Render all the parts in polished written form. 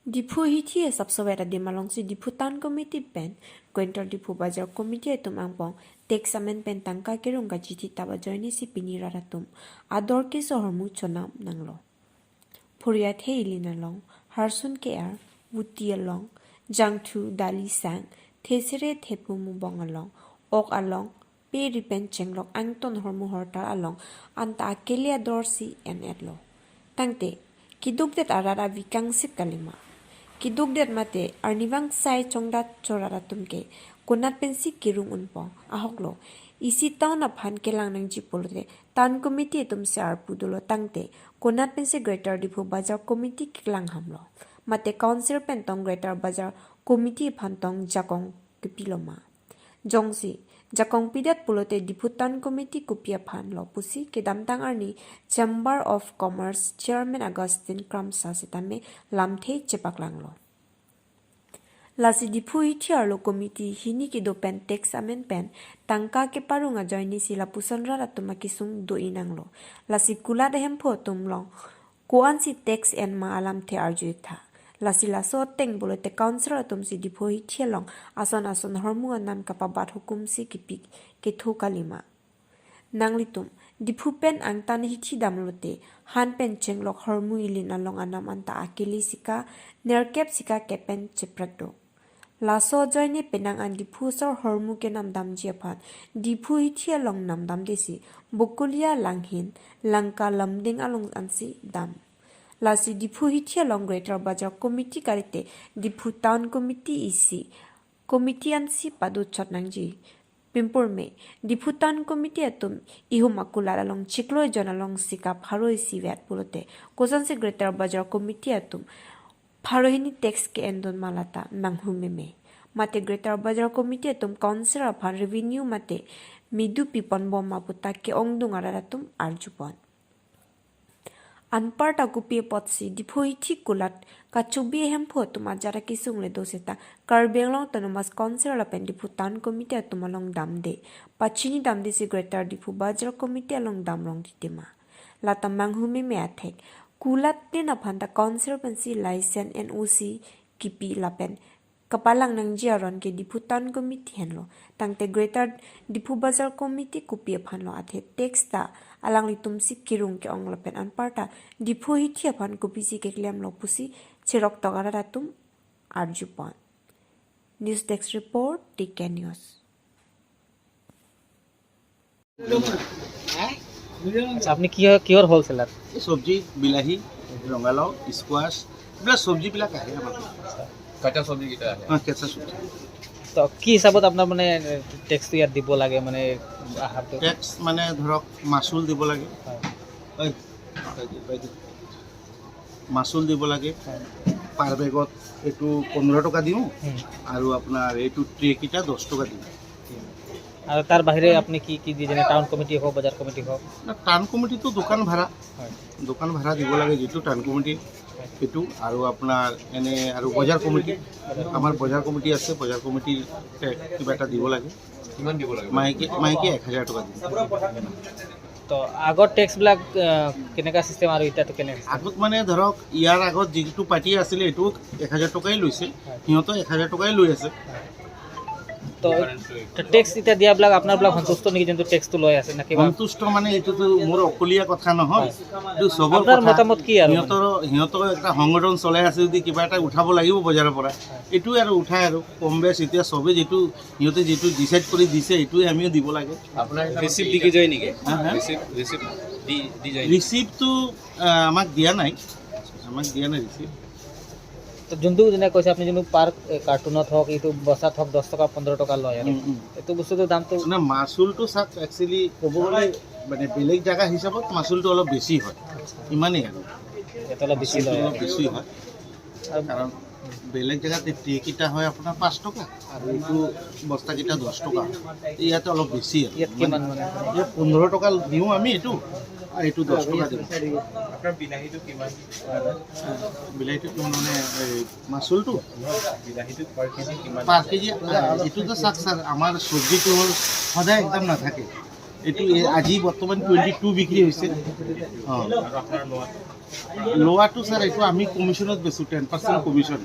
Diphu hithi sapsawet adim along si Diphu Town Committee pen Greater Diphu Bazar Committee atum angpong tax amen pen tangka kerung ka chithi taba joini si pinira atum ador ke so hormu chonam nanglo phuria the ilin along harsun ke ar wuti along jangthu dali sang thesere thepu mu bong along ok along pe ripen chenglok angton hormu hortar along anta akeli ador si en etlo tangte kiduk det arar avi kangsip kalima kiduk det mate arniwang sai chongda chorara tumke kunat pensi kirung unpong ahoklo isi town aphan kelang nang ji polote town committee tum se arpudulo tangte kunat pensi Greater Diphu Bazar Committee klang hamlo mate council pen tong Greater Bazar Committee phan tong jakong kipiloma jongsi jakong pidat pulote Diphu Town Committee kupia phan lo pusi ke damtang arni Chamber of Commerce Chairman Augustine Kramsa sitame lamthe chepaklang lo lasi Diphu hithi arlo committee hini ki do pen tax amen pen tangka ke parunga joini si lapusan ra tuma kisung do inang lo lasi kula dehem pho tum long kuan si tax en ma alam the arju tha lasi laso teng bolote councilor tum si Diphu hithi long ason ason hormu nam kapa bat hukum si kipi ke thu kalima nanglitum Diphu pen angtan hithi damlote han pen chenglok hormu ilin along anam anta akili sika nerkep sika kepen cheprakdo laso joini penang an Diphu sor hormu ke nam dam ji phan Diphu hithi along nam dam desi bokulia langhin langka lamding along ansi dam lasi Diphu hithi along Greater Bazar Committee karite Diphu Town Committee isi committee ansi padu chatnangji Pimpur me Diphu Town Committee atum ihu makular along chikloi jon along sika pharoi si vet pulote kosan se Greater Bazar Committee atum pharohini tax ke endon malata manghumeme mate Greater Bazar Committee atum councilor phan revenue mate midu pipon bom maputa ke ongdung aratum arjupon anparta kupi potsi Diphu hithi kulat kachubi hempho tuma jara kisung le doseta karbenglong tonomas councilor lapen Diphu Town Committee atum along damde pachini damde si Greater Diphu Bazar Committee along damrong ditema lata manghumi me athek kulat te na phanta councilor pen si license NOC kipi lapen kapalang nang jiaron ke Diphu Town Committee henlo tangte Greater Diphu Bazar Committee kupi phanlo athe tax ta alang litum si kirung ke ong lapen anparta Diphu hithi phan kupi si ke klem lo pusi chirok togara ratum arjupon. News desk report, TK News. আচ্ছা, আপুনি কি কিহৰ হ'লচেলাৰ? এই চব্জি, বিলাহী, ৰঙালাও, squash, এইবিলাক চব্জিবিলাক আহে আমাৰ। কাঁচা চব্জিকেইটা আহে? অঁ, কেঁচা চব্জি। তো কি হিচাপত আপোনাৰ মানে টেক্সটো ইয়াত দিব লাগে, মানে আহাৰটো? টেক্স মানে ধৰক মাচুল দিব লাগে। ঐ, বাইদেউ, মাচুল দিব লাগে। পাৰ বেগত এইটো 15 টকা দিওঁ আৰু আপোনাৰ এইটো ট্ৰেকেইটা 10 টকা দিওঁ। আৰু তাৰ বাহিৰে আপুনি কি কি দিয়ে, যেনে টাউন কমিটি হওক, বজাৰ কমিটি হওক? টাউন কমিটিটো দোকান ভাড়া। দোকান ভাড়া দিব লাগে যিটো টাউন কমিটি সেইটো, আৰু আপোনাৰ এনে আৰু বজাৰ কমিটি, আমাৰ বজাৰ কমিটি আছে, বজাৰ কমিটিৰ কিবা এটা দিব লাগে। কিমান দিব লাগে? মাহেকে মাহেকে 1000 টকা দিওঁ। তো আগৰ টেক্সবিলাক কেনেকুৱা চিষ্টেম আৰু এতিয়াতো কেনেকুৱা system? আগত মানে ধৰক ইয়াৰ আগত যিটো পাৰ্টি আছিলে, এইটো 1000 টকাই লৈছে, সিহঁতেও 1000 টকাই লৈ আছে। তো টেক্স এতিয়া দিয়াবিলাক আপোনাৰবিলাক সন্তুষ্ট নেকি, যোনটো টেক্সটো লৈ আছে না কিবা? সন্তুষ্ট মানে এইটোতো মোৰ অকলীয়া কথা নহয়, এইটো চবৰ আপোনাৰ কথা। মতামত কি আৰু? সিহঁতৰ এটা সংগঠন চলাই আছে যদি কিবা এটা উঠাব লাগিব বজাৰৰ পৰা, এইটোৱে আৰু উঠাই আৰু কম বেছ। এতিয়া চবে যিটো সিহঁতে যিটো ডিচাইড কৰি দিছে, এইটোৱে আমিও দিব লাগে। আপোনাৰ ৰিচিপ্ট দি যায় নেকি? হা, হা? ৰিচিপ্ট দি দি যায় নেকি? ৰিচিপ্টটো আমাক দিয়া নাই, আমাক দিয়া নাই ৰিচিপ্ট। তো যোনটো যেনে কৈছে আপুনি, যোনটো পাৰ কাৰ্টুনত হওক, এইটো বস্তাত হওক, 10 টকা 15 টকা লয় আৰু এইটো বস্তুটোৰ দামটো? মানে মাচুলটো চাওক, একচুৱেলি ক'ব গ'লে মানে বেলেগ জেগা হিচাপত মাচুলটো অলপ বেছি হয়, ইমানেই আৰু। ইয়াত অলপ বেছি লয়। অলপ বেছি হয়, কাৰণ বেলেগ জেগাত ট্ৰেকেইটা হয় আপোনাৰ 5 টকা আৰু এইটো বস্তাকেইটা 10 টকা, ইয়াতে অলপ বেছি আৰু। ইয়াত কিমান মানে? ইয়াত 15 টকা দিওঁ আমি এইটো, আৰু এইটো 10 টকা দিওঁ। আপোনাৰ বিলাহীটো কিমান? বিলাহীটো কিমান মানে এই মাচুলটো? বিলাহীটো পাৰ কেজি কিমান? পাৰ কেজি এইটোতো চাওক ছাৰ, আমাৰ চব্জিটো হ'ল সদায় একদম নাথাকে। এইটো আজি বৰ্তমান 22 বিক্ৰী হৈছে, অঁ। আৰু আপোনাৰ লোৱাটো? লোৱাটো ছাৰ, এইটো আমি কমিশ্যনত বেচোঁ, 10% কমিশ্যন।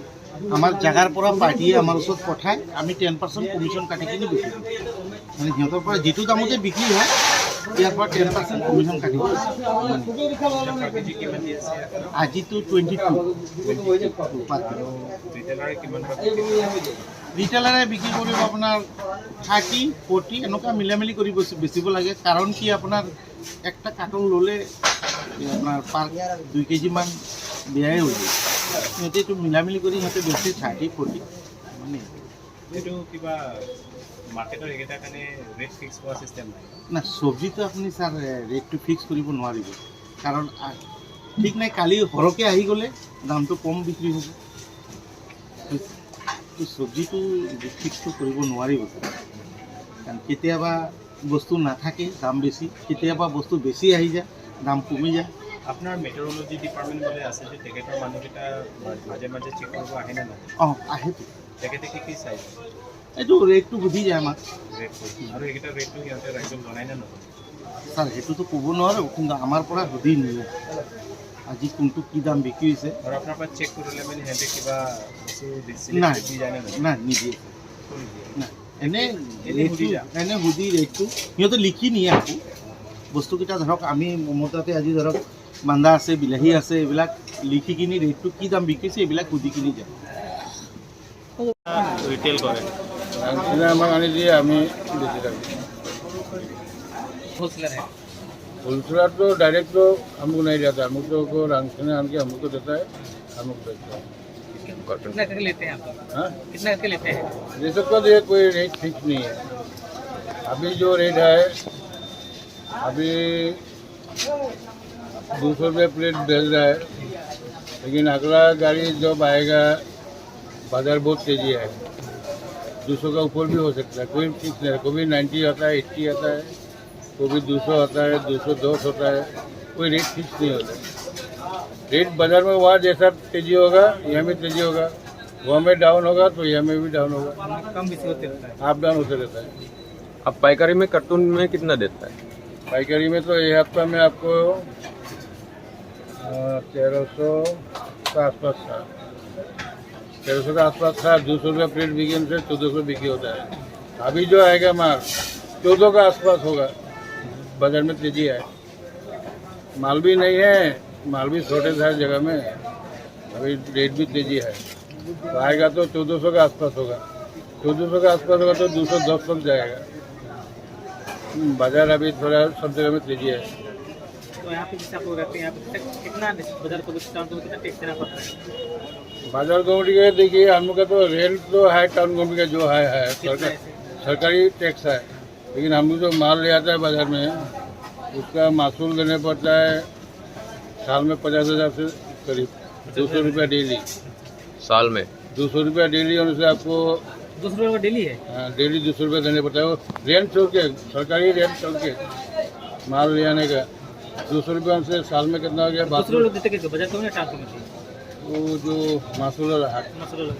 আমাৰ জেগাৰ পৰা পাৰ্টীয়ে আমাৰ ওচৰত পঠায়, আমি 10% কমিশ্যন কাটি কিনি বেচি দিওঁ। মানে সিহঁতৰ পৰা যিটো দামতে বিক্ৰী হয়, ইয়াৰ পৰা 10% কমিশ্যন কাটি দিওঁ। পাৰ কেজি কিমান দি আছে? আজিতো 22 পাৰ কিলো। ৰিটেইলাৰে কিমান পাৰ? ৰিটেইলাৰে বিক্ৰী কৰিব আপোনাৰ 30, 40, এনেকুৱা মিলাই মিলি কৰি বেচিব লাগে। কাৰণ কি, আপোনাৰ একটা কাৰ্টন ল'লে এই আপোনাৰ পাৰ 2 কেজিমান বেয়াই হৈ যায়। সিহঁতে এইটো মিলা মিলি কৰি সিহঁতে বেচে 30, 40 মানে। এইটো কিবা মাৰ্কেটৰ এইকেইটাৰ কাৰণে ৰেট ফিক্স হোৱা চিষ্টেম নাই? না, চব্জিটো আপুনি ছাৰ ৰেটটো ফিক্স কৰিব নোৱাৰিব। কাৰণ ঠিক নাই, কালি সৰহকৈ আহি গ'লে দামটো কম বিক্ৰী হ'ব। তো চব্জিটো ফিক্সটো কৰিব নোৱাৰিব ছাৰ। কাৰণ কেতিয়াবা বস্তু নাথাকে, দাম বেছি। কেতিয়াবা বস্তু বেছি আহি যায়, দাম কমি যায়। আপোনাৰ মেট্ৰলজি ডিপাৰ্টমেণ্ট বোলে আছে যে, তেখেতৰ মানুহকেইটা মাজে মাজে চেক কৰিব আহে নে নাহে? অঁ, আহেতো। তেখেতে কি কি চাই? এইটো ৰেটটো সুধি যায় আমাক। ৰেটটো আৰু এইকেইটা ৰেটটো সিহঁতে ৰাইজক জনাই নে নজনায়? ছাৰ, সেইটোতো ক'ব নোৱাৰোঁ, কিন্তু আমাৰ পৰা সুধি নিয়ে, আজি কোনটো কি দাম বিক্ৰী হৈছে। আৰু আপোনাৰ পৰা চেক কৰিলে মানে সিহঁতে কিবা বস্তু নাই। দি যায় নে নাই? নাই, নিদিয়ে। একো নিদিয়ে? নাই, এনে এনে সুধি ৰেটটো যায়। এনে সুধি ৰেটটো সিহঁতে লিখি নিয়ে আকৌ বস্তুকেইটা। ধৰক আমি মোৰ তাতে আজি ধৰক বান্ধা আছে, বিলাহী আছে, এইবিলাক লিখি কিনি ৰেটটো কি দাম বিকিছে, এইবিলাক সুধি কিনি যায়। ৰিটেইল কৰে? ৰাংচিনে আমাক আনি দিয়ে, আমি বেচি থাকোঁ। होलसेलर है? होलसेलर तो डायरेक्ट तो हमको नहीं देता, हमको तो रांगसेने आन के हमको देता है, हमको बेचता है। कितना करके लेते हैं आप लोग? हाँ? कितना करके लेते हैं? ये सब का तो ये कोई रेट फिक्स नहीं है। अभी जो रेट है, अभी 200 रुपये प्लेट बेच रहा है, लेकिन अगला गाड़ी जब आएगा, बाज़ार बहुत तेज़ी है, 200 का ऊपर भी हो सकता है। कोई फिक्स नहीं है। कभी 90 आता है, 80 आता है, कभी 200 आता है, 210 होता है। कोई रेट फिक्स नहीं होता। रेट बाज़ार में वहाँ जैसा तेज़ी होगा, यहाँ में तेज़ी होगा। वहाँ में डाउन होगा तो यहाँ में भी डाउन होगा। कम बेसी होते रहता है? अप डाउन होते रहता है। अब पाइकारी में कार्टून में कितना देता है? पाइकारी में तो ये हफ्ता में आपको 1300 का आसपास था, 1300 का आसपास था। 200 रुपया प्लेट बिके से 1400 बिकी होता है। अभी जो आएगा माल, 14 का आसपास होगा। बाजार में तेजी है, माल भी नहीं है, माल भी शॉर्टेज है जगह में। अभी रेट भी तेजी है, तो आएगा तो 1400 का आसपास होगा। 1400 का आसपास होगा तो 210 तक जाएगा। बाजार अभी थोड़ा सब जगह में तेजी है। तो यहाँ पे जैसे आप लोग रहते हैं, यहाँ पे कितना बाजार को, टाउन को कितना टैक्स देना पड़ता है? बाजार कमेटी का देखिए, हम लोग का तो रेंट तो है, टाउन कमेटी का जो है सरकार सरकारी टैक्स है, लेकिन हम लोग जो माल ले आता है बाजार में, उसका मासूल देने पड़ता है। साल में 50,000 से करीब, 200 रुपया डेली। साल में? 200 रुपया डेली होने से आपको 200 रुपये का डेली है? हाँ, डेली 200 रुपया देने पड़ता है। वो रेंट छोड़ के, सरकारी रेंट छोड़ के, माल ले आने का 200 रुपया से साल में कितना हो गया? दूसरे लोग देते किसको, बाजार कमेटी, टाउन कमेटी? वो जो मासूल वाला हाट। मसला लोग।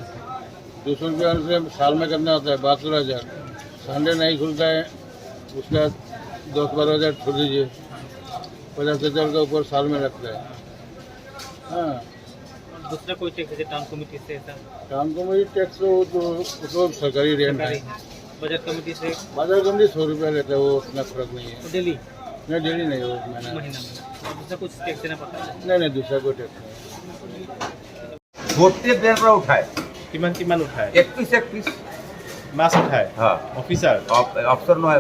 200 रुपया से साल में कितना होता है? 72,000। संडे नहीं खुलता है, उसका 10-12 हज़ार छोड़ दीजिए, 50,000 का ऊपर साल में लगता है। हाँ। दूसरा कोई टैक्स जैसे टाउन कमेटी से ऐसा? टाउन कमेटी टैक्स तो सरकारी रेंट है। सरकारी, बाजार कमेटी से? बाजार कमेटी 100 रुपया लेता है, वो उतना फर्क नहीं है। डेली? नहीं, डेली नहीं, वो महीना। महीना में। और दूसरा कुछ टैक्स देना पड़ता है? नहीं नहीं, दूसरा कोई टैक्स नहीं। গোটেই বেৰ পৰা উঠায়। কিমান কিমান উঠায়? এক পিচ, এক পিচ। মাছ উঠায়? হয়। অফিচাৰ? অফিচৰ নহয়,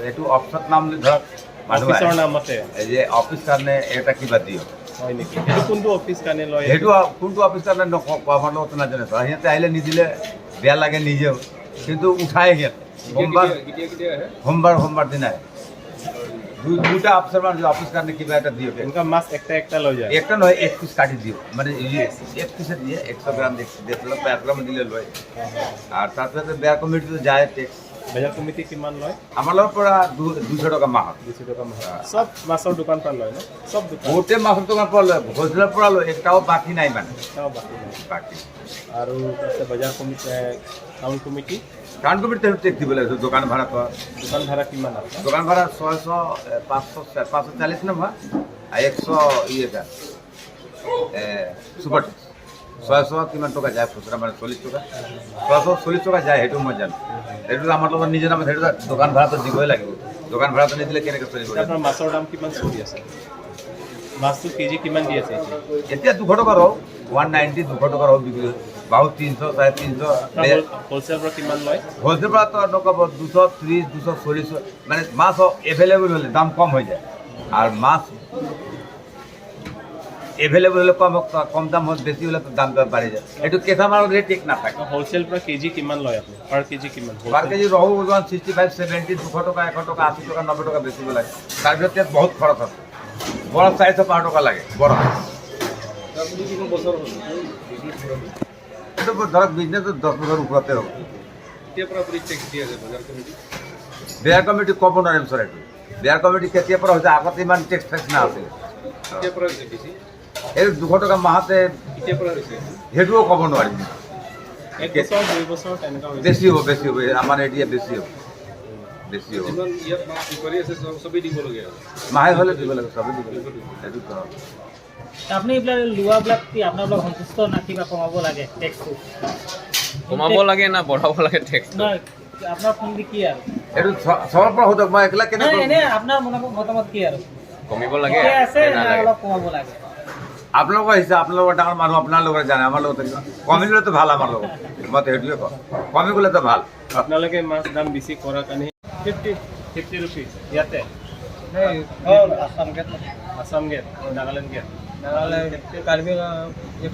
এইটো অফিচত নাম ধৰক মানুহ অফিচৰ আহে। নামতে? এই যে অফিচ কাৰণে এটা কিবা দিয়ক। হয় নেকি? সেইটো কোনটো অফিচ কাৰণে লয়? সেইটো কোনটো অফিচ কাৰণে আমাৰ লগতো নাজানে ছাৰ। সিহঁতে আহিলে নিদিলে বেয়া লাগে নিজেও, কিন্তু উঠাই সিহঁতে। সোমবাৰ সোমবাৰ সোমবাৰ দিনা আহে। দুটা অফিচাৰ মানুহ, অফিচ কাৰণে কিবা এটা দিয়ক। এনেকুৱা মাছ একটা একটা লৈ যায়? একটা নহয়, এক পিচ কাটি দিয়ক। মানে এই এক পিচে দিয়ে 100 গ্ৰাম, 150 গ্ৰাম দিলে লয়। আৰু তাৰপিছতে বেয়া কমিটিটো যায় টেক্স। বজাৰ কমিটি কিমান লয়? আমাৰ লগত পৰা 200 টকা মাহত। 200 টকা মাহত। চব মাছৰ দোকান পৰা লয় ন? চব দোকান? গোটেই মাছৰ দোকান পৰা লয়, হোলচেলৰ পৰা লয়, একটাও বাকী নাই মানে। এটাও বাকী নাই? বাকী। আৰু আছে বজাৰ committee, town committee? Town committee tax দিব লাগিব, দোকান ভাড়া তো। দোকান ভাড়া কিমান আছে? দোকান ভাড়া 600, 500, 540 নহয়, 100 ই এটা। ছুপাৰ টেক্স 600 কিমান টকা যায় খুচুৰা, মানে 40 টকা, 640 টকা যায়, সেইটো মই জানো। সেইটো আমাৰ লগত নিজে নাম, সেইটো দোকান ভাড়াটো দিবই লাগিব। দোকান ভাড়াটো নিদিলে কেনেকৈ চলিব? আপোনাৰ মাছৰ দাম কিমান চলি আছে? মাছটো কেজি কিমান দি আছে এতিয়া? এতিয়া 200 টকা ৰৌ, 190, 200 টকা ৰৌ বিক্ৰী হয়। বাহু 300, 350। হ'লচেল পৰা কিমান লয়? হ'লচেল পৰা নক'ব, 230, 240। মানে মাছ এভেইলেবল হ'লে দাম কম হৈ যায়, আৰু মাছ এভেইলেবল হ'লে কম কম দাম হয়, বেছি হ'লে দাম বাঢ়ি যায়। এইটো কেঁচা মালৰ ৰেট ঠিক নাথাকে। হ'লচেল পৰা কেজি কিমান লয় আপুনি? পাৰ কেজি কিমান? পাৰ কেজি ৰহু 165, 70, 200 টকা, 100 টকা, 80 টকা, 90 টকা বেচিব লাগে। তাৰপিছত ইয়াত বহুত খৰচ আছে। বৰফ 400, 500 টকা লাগে বৰফ। এইটো ধৰক বিজনেছটো 10 বছৰ ওপৰতে হ'ব। বেয়া কমিটি ক'ব নোৱাৰিম ছাৰ। এইটো বেয়াৰ কমিটি কেতিয়াৰ পৰা হৈছে, আগতে ইমান টেক্স ফেক্স নাছিল। এইটো 200 টকা মাহতে, সেইটোও ক'ব নোৱাৰিম। এক বছৰ, দুই বছৰ তেনেকুৱা হৈছে? বেছি হ'ব, বেছি হ'ব। আমাৰ এৰিয়া বেছি হ'ব, বেছি হ'ব। মাহে হ'লে দিব লাগে, চবেই দিব লাগে, সেইটো ধৰক। আপুনি এইবিলাক লোৱাবিলাক কি আপোনালোক সন্তুষ্ট না কিবা কমাব লাগে টেক্সটো? কমাব লাগে না বঢ়াব লাগে টেক্সটো? নহয়, আপোনাৰ ফোন দি কি আৰু? এইটো চবৰ পৰা সোধক, মই একলা নাই, কেনেকৈ এনে আপোনাৰ মতামত কি আৰু? কমিব লাগে ঠিকে আছে নে না নালাগে? অলপ কমাব লাগে? আপোনালোকৰ আহিছে, আপোনালোকৰ ডাঙৰ মানুহ, আপোনালোকে জানে। আমাৰ লগত কমি গ'লেতো ভাল আমাৰ লগত, মই সেইটোৱে কওঁ, কমি গ'লেতো ভাল। আপোনালোকে মাছ দাম বেছি কৰাৰ কাৰণে 50 ৰুপিজ ইয়াতে? Assam gate. Assam gate, Nagaland gate? Nagaland, Karbi.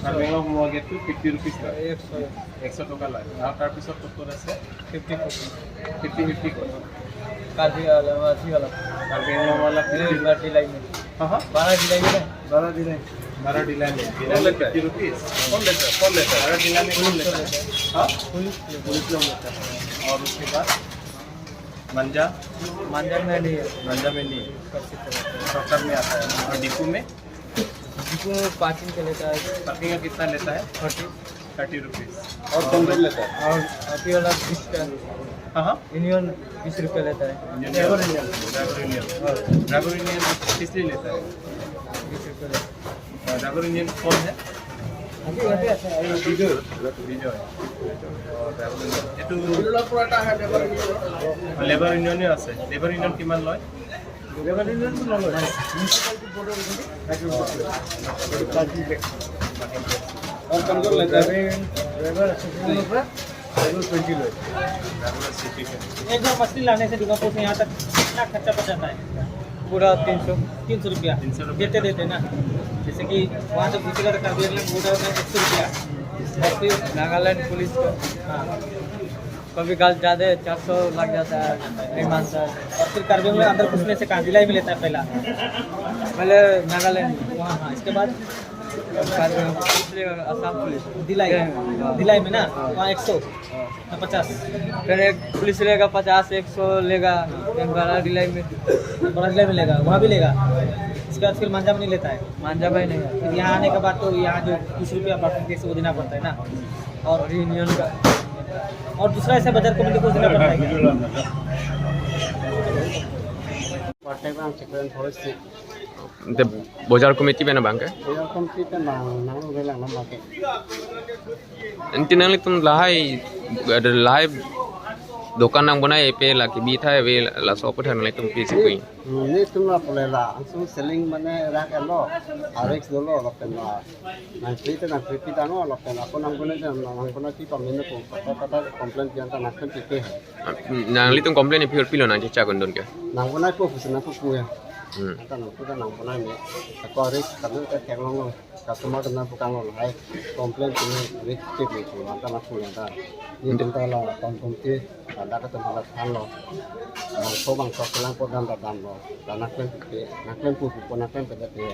Karbi Anglong সোমোৱা গেটটো 50 ৰুপিজ লয়? 100। 100 টকা লয়। আৰু তাৰপিছত ক'ত ক'ত আছে? 50। 50 50 ক'ত? कार्बी वाला। कार्बी आंगलों वाला 50। 12 ढिलाई में। हाँ हाँ 12 ढिलाई में ना, 12 ढिलाई। 12 ढिलाई में, ढिलाई में 50 रुपीज। कौन लेता है, कौन लेता है 12 ढिलाई में, कौन लेता है? हाँ, पुलिस। पुलिस लोग लेता है। और उसके बाद मंजा? मांझा में नहीं है। मंजा में नहीं है, शॉर्टकट में आता है। और डिपो में? डिपो में पार्किंग का लेता है। पार्किंग का कितना लेता है? 30। 30 रुपीज। और कौन लेता है? और अभी वाला 20 का। हाँ हाँ यूनियन 20 रुपये लेता है। Driver union, driver union, driver union किस लिए लेता है? 20 रुपये लेता है। ड्राइवर यूनियन कौन है? अभी अभी अच्छा है। বিজয়। এইটো লেবাৰ ইউনিয়নে আছে। লেবাৰ ইউনিয়ন কিমান লয়? লেবাৰ ইউনিয়নটো নলয়। और कौन कौन लेता है? ड्राइवर एसोसिएशन पर 20 लय। ड्राइवर एक बार मछली लाने से डिमापुर से यहाँ तक कितना खर्चा पड़ जाता है? पूरा 300, 300 रुपया। 300 रुपया। देते देते ना, जैसे कि वहाँ से घुसेगा तो कार्बी आंगलांग बॉर्डर में 100 रुपया और फिर नागालैंड पुलिस का हाँ कभी गाल ज़्यादा 400 लग जाता है, नहीं मानता है। और फिर कार्बी आंगलांग अंदर घुसने से कहाँ ढिलाई में लेता है पहला? पहले नागालैंड। वहाँ, हाँ, इसके बाद? पुलिस लेगा, असम पुलिस। ढिलाई। हाँ। ढिलाई में ना, वहाँ 100 ना 50? फिर एक पुलिस लेगा 50, 100 लेगा, फिर बड़ा ढिलाई में। बड़ा ढिलाई में लेगा, वहाँ भी लेगा। इसके बाद फिर मांझा में नहीं लेता है? मांझा भाई नहीं आता। फिर यहाँ आने के बाद तो यहाँ जो 30 रुपया पार्किंग टैक्स वो देना पड़ता है ना? और और यूनियन का। और दूसरा ऐसा बाजार कमेटी को देना पड़ता है क्या? বজাৰ committee Bena bangke? Tinang litum lahai ada lahai dokan nang bonai pe la ki bi thai we la so put nang litum pi sikui. Ni tuna pole la angsu selling mane rak elo RX dolo lopen la nang free te nang free pita no lopen ako nang gune nang gune ti pamin ko kata kata complaint pian ta nang pi ke. Nang litum complain pi pilo nang cha gondon ke. Nang gune ko fusin ko ku ya ta nang ku ta nang gune me ako RX kanu ta theng long customer ta nang pukang lo hai complaint ni risk te ko ta nang ku ya ta ni tin ta la tom tom ti da ka ta la than lo bang so bang so kelang ko dan da dan lo da nak pen pe nak pen pu pu nak pen pe da pe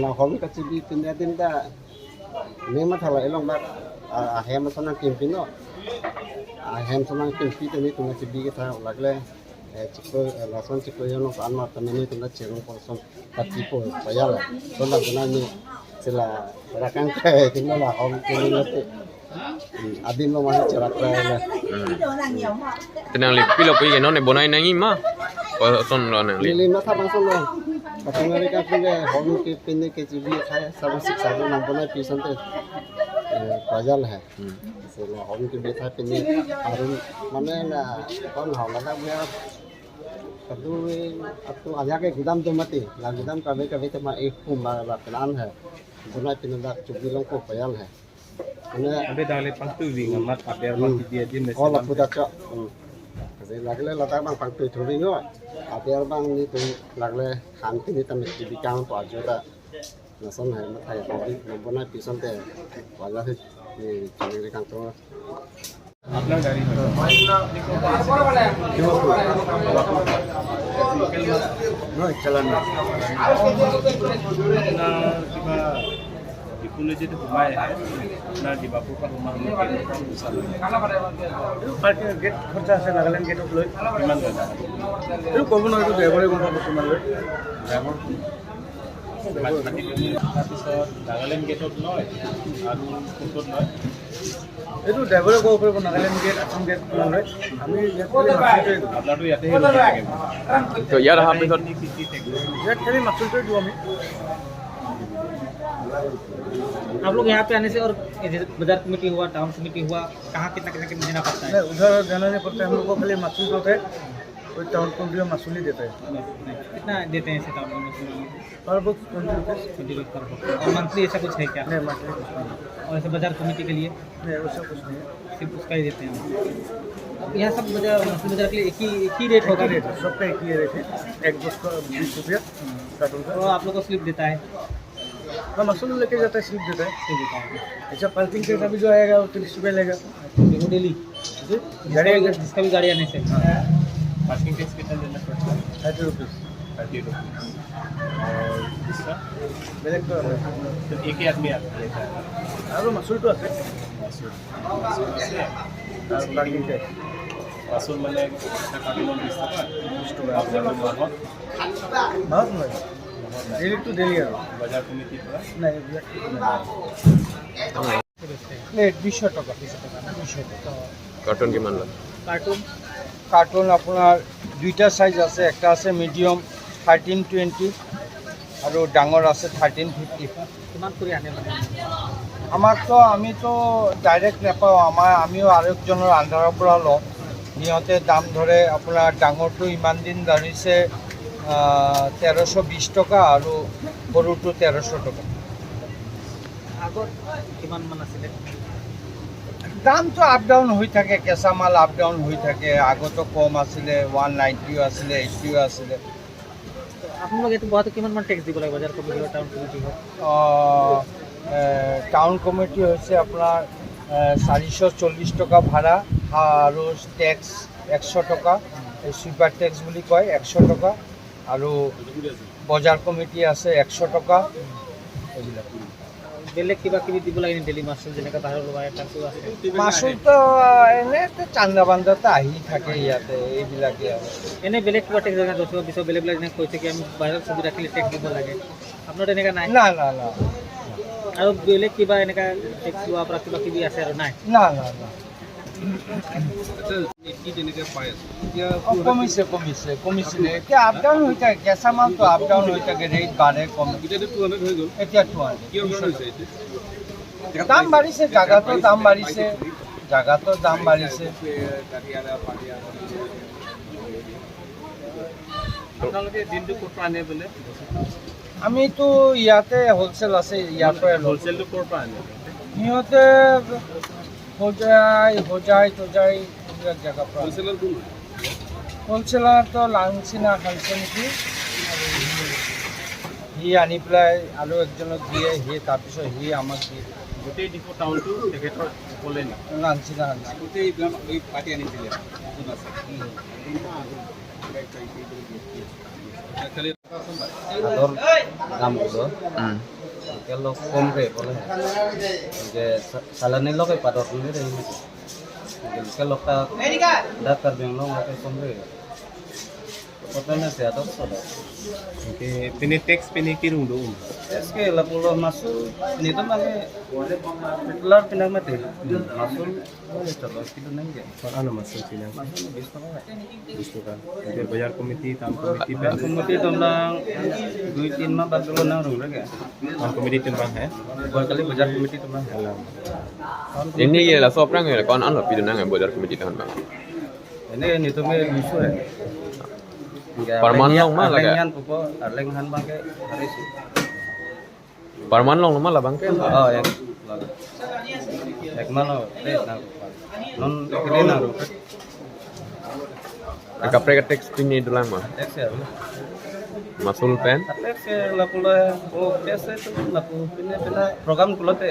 la hom ka chi bi tin da tin da ne ma thala elong ba a hem so nang kim pin no a hem so nang kim pi te ni tu na chi bi ke tha lagle chikko la son chikko yo no an ma ta ni tu na cherong ko son ta ti po pa ya la so la na ni sila rakang ka tin la hom ke ni te adim lo ma cherak la. Tinang li pilo pi ke non ne bonai nang ma ko son lo nang li. Li ma tha bang son lo. Patunari ka pile hong ke pinne ke jibi khai sab sik sa nang bona pisan te pajal hai se la hong ke betha pinne aru mane na kon hawla la buya कद्दू अब तो आजा के गोदाम तो मत ला गोदाम कभी कभी तो मैं एक ला प्लान है बुना पिन ला चुगली लोग को पयल है अबे डाले पंक्तु विंग मत अबे मत दिया दिन में और लपुदा च जे लागले लता बांग पंक्तु थोड़ी नो अबे बांग नि तो लागले खान पिन त में बिकाम पाजोदा नसन है मत है बना पिसन ते वाला से चले कांतो আপনার গাড়ি কিবা ডিপুলৈ যিটো সোমাই আহে আপোনাৰ ডিমাপুৰ পৰা সোমাই গেট খৰচা আছে নাগালেণ্ড গেটত লৈ কিমান লয়? এইটো ক'ব নোৱাৰো, ড্ৰাইভাৰে গম পাব কিমান লয়। ড্ৰাইভাৰ তাৰপিছত নাগালেণ্ড গেটত লয় আৰু কোনটোত লয়? এইটো ড্ৰাইভাৰে ক'ব পাৰিব, নাগালেণ্ড গেট আছাম গেট কিমান লয়। আমি ইয়াত আপোনাৰতো ইয়াতে ৰখি থাকে। তো ইয়াত অহাৰ পিছত কি কি টেক্স? ইয়াত খালি মাচুলটোৱে দিওঁ আমি। आप लोग यहाँ पे आने से और बाजार कमेटी हुआ, टाउन कमेटी हुआ, कहाँ कितना कितना कितना देना पड़ता है? नहीं, उधर जाना नहीं पड़ता है हम लोग को, खाली मासूल होता है वही टाउन कमेटी में मासूल ही देता है। कितना देते हैं ऐसे टाउन कमेटी? पर बुक 20 रुपीज़। 20 रुपीज़ पर बुक। और मंथली ऐसा कुछ है क्या? नहीं, मंथली कुछ नहीं। और ऐसे बाजार कमेटी के लिए? नहीं, वैसा कुछ नहीं है, सिर्फ उसका ही देते हैं। अब यहाँ सब बाजार मछली बाजार के लिए एक ही रेट होगा? रेट है सबका, एक ही रेट है, एक बॉक्स का 20 रुपया कार्टून का। तो आप लोग को स्लिप देता है? हाँ, मसूल लेके जाता है, स्लिप देता है। स्लिप देता है। अच्छा, पार्किंग का भी जो आएगा वो 30 रुपये लेगा। वो डेली गाड़ी जिसका भी गाड़ी आने से पार्किंग टैक्स कितना देना पड़ता है? 30 रुपीज़। 30 रुपीज़। और दूसरा बेलेग तो तो एक ही आदमी आता लेता है? আৰু মাচুলটো আছে। মাচুল আছে আৰু পাৰ্কিং টেক্স। মাচুল মানে এটা কাৰ্টুনত 20 টকা? 20 টকা। আৰু মাহত? মাহত নহয়, ডেইলিটো ডেইলি আৰু। বজাৰ কমিটিৰ পৰা? নাই, এইবিলাক প্লেট 200 টকা। 200 টকা, 200 টকা। কাৰ্টুন কিমান লয়? কাৰ্টুন কাৰ্টুন আপোনাৰ দুইটা চাইজ আছে, একটা আছে মিডিয়াম 1320 আৰু ডাঙৰ আছে 1350। কিমান কৰি আনে মানে? আমাকতো আমিতো ডাইৰেক্ট নাপাওঁ, আমাৰ আমিও আৰু একজনৰ আণ্ডাৰৰ পৰা লওঁ। সিহঁতে দাম ধৰে আপোনাৰ ডাঙৰটো ইমান দিন ধৰিছে 1320 টকা আৰু সৰুটো 1300 টকা। আগত কিমান মান আছিলে? দামটো আপ ডাউন হৈ থাকে, কেঁচা মাল আপ ডাউন হৈ থাকে। আগতো কম আছিলে, 190ও আছিলে, 80ও আছিলে। আপোনালোক এইটো বহাটো কিমান মান টেক্স দিব লাগে বজাৰ কমিটি বা টাউন কমিটি হওক? টাউন কমিটি হৈছে আপোনাৰ 440 টকা ভাড়া আৰু টেক্স 100 টকা, চুইপাৰ টেক্স বুলি কয়, 100 টকা। আৰু বজাৰ কমিটি আছে 100 টকা। এইবিলাক বেলেগ কিবা কিবি দিব লাগে ডেলি মাচুল যেনেকৈ বাহিৰৰ লোৱা এটা আছে? মাচুলটো এনেই চান্দা বান্দাটো আহি থাকে ইয়াতে, এইবিলাকে আৰু। এনেই বেলেগ কিবা টেক্স যেনে 10 20 বেলেগ বেলেগ যেনে কৈছে কি আমি বাহিৰত ছবি ৰাখিলে টেক্স দিব লাগে, আপোনাৰ তেনেকুৱা নাই? না না না। আৰু বেলেগ কিবা এনেকুৱা টেক্স লোৱাৰ পৰা কিবা কিবি আছে আৰু নাই? না না না। কমিছে কমিছে কমিছিলে, এতিয়া আপ ডাউন হৈ থাকে। কেঁচা মালটো আপ ডাউন হৈ থাকে, ৰেট বাঢ়ে কমে। এতিয়া 200 দাম বাঢ়িছে, জাগাটো দাম বাঢ়িছে, জাগাটো দাম বাঢ়িছে। আপোনালোকে দিনটো ক'ৰ পৰা আনে বোলে? আমিতো ইয়াতে হ'লচেল আছে, ইয়াৰ পৰাই লওঁ। হ'লচেলটো ক'ৰ পৰা আনে? সিহঁতে হোজাই হোজাই তোজাই এইবিলাক জেগাৰ পৰা। হ'লচেলাৰটো লাংচিনা খাইছে নেকি, আৰু সি আনি পেলাই আৰু একজনক দিয়ে, সি তাৰপিছত সি আমাক দিয়ে। গোটেই ডিপু টাউনটো তেখেতৰ অকলে নেকি? লাংচিনা খাইছে। খাদৰ দামগুলো লোকেল কম ৰে বলে যে চালানি লগে পাদৰ রে লোকেল লোকটা ডাক্তার বেংলো কম রে। Totalnya di atas ada. Oke, pini tax pini kirung do. Tax ke lapulo masul ini tuh mane petrol pinang mate. Masul itu kilo nang ya. Ano masul pinang? Masul 20 টাকা। 20 টাকা। Oke, bazar committee, town committee, bazar committee তোমরা 2-3 মাহ বাদ দিলো না room লাগে। Town committee তোমরা হ্যাঁ? বরকালি বাজার কমিটি তোমরা হ্যাঁ। Ini ya lah soprang ya kon an pi nang bazar committee tahan bang. Ini ini tuh me lucu ya. Parman long mah laga. Arleng han bang ke hari sih. Parman long mah lah bang ke. Oh ya. Ek malo na non ekle na ro. Kapre ka tax pini dulang mah. Tax ya. Masul pen. Tax lapula oh tax itu lapu pini pina program kulote.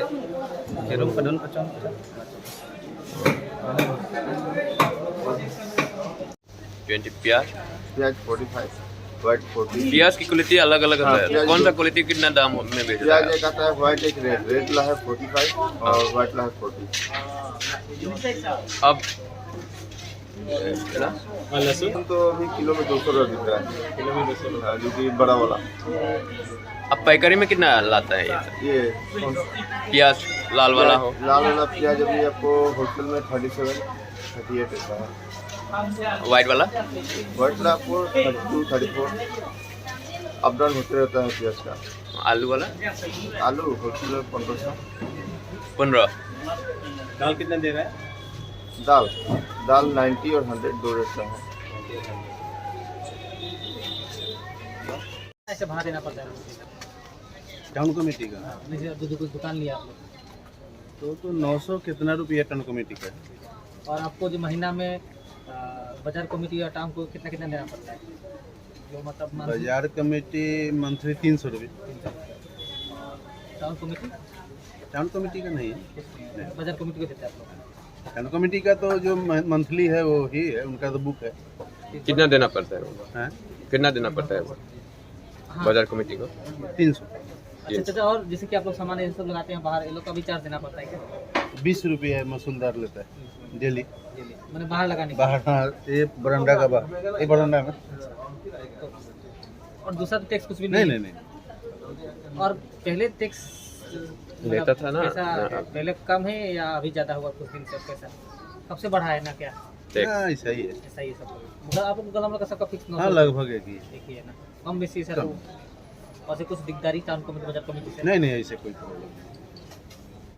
Kirum padun pacang. 20 प्याज प्याज 45, white 40। प्याज की quality अलग अलग होता है। कौन सा quality कितना दाम में बेच रहा है? प्याज एक आता है व्हाइट, एक रेड। रेड ला है 45 और व्हाइट ला है 40। अब लहसुन तो अभी किलो में 200 रुपये बिक रहा है। किलो में 200 रुपये, जो कि बड़ा वाला। अब पैकरी में कितना लाता है ये प्याज? लाल वाला हो, लाल वाला प्याज अभी आपको होटल में 37, 38 ऐसा है। व्हाइट वाला? व्हाइट वाला आपको 32, 34 अप डाउन होते रहता है प्याज का। आलू वाला? आलू होलसेल में 1500। 15। दाल कितना दे रहा है? दाल दाल 90 और 100 दो रेट का है। ऐसे भाड़ा देना पड़ता है टाउन कमेटी का? दुकान लिया आप लोग तो 900 कितना रुपया टाउन कमेटी का। और आपको जो महीना में बाजार कमेटी और टाउन को कितना कितना देना पड़ता है? जो मतलब बाजार कमेटी मंथली 300 रुपये। Town committee? टाउन कमेटी का नहीं है, बाजार कमेटी को देते हैं आप लोग। टाउन कमेटी का तो जो मंथली है वो ही है, उनका तो बुक है। कितना देना पड़ता है वो? कितना देना पड़ता है वो बाजार कमेटी को? 300। अच्छा, और जैसे कि आप लोग सामान ये सब लगाते हैं बाहर, ये लोग का भी चार्ज देना पड़ता है क्या? 20 रुपये मसूलदार लेता है डेली। मैंने बाहर लगाने बाहर, हाँ, ये बरंडा का बाहर, ये बरंडा में। तो, और दूसरा तो टैक्स कुछ भी नहीं? नहीं नहीं। और पहले टैक्स लेता था ना, पहले कम है या अभी ज़्यादा हुआ कुछ दिन से? कैसा कब से बढ़ा है ना क्या? ऐसा ही है, ऐसा ही है सब। मतलब आप लोग का सबका फिक्स? हाँ, लगभग एक ही है, एक ही है ना, कम बेसी सर। और कुछ दिकदारी टाउन कमेटी बाजार कमेटी से? नहीं नहीं, ऐसे कोई प्रॉब्लम नहीं।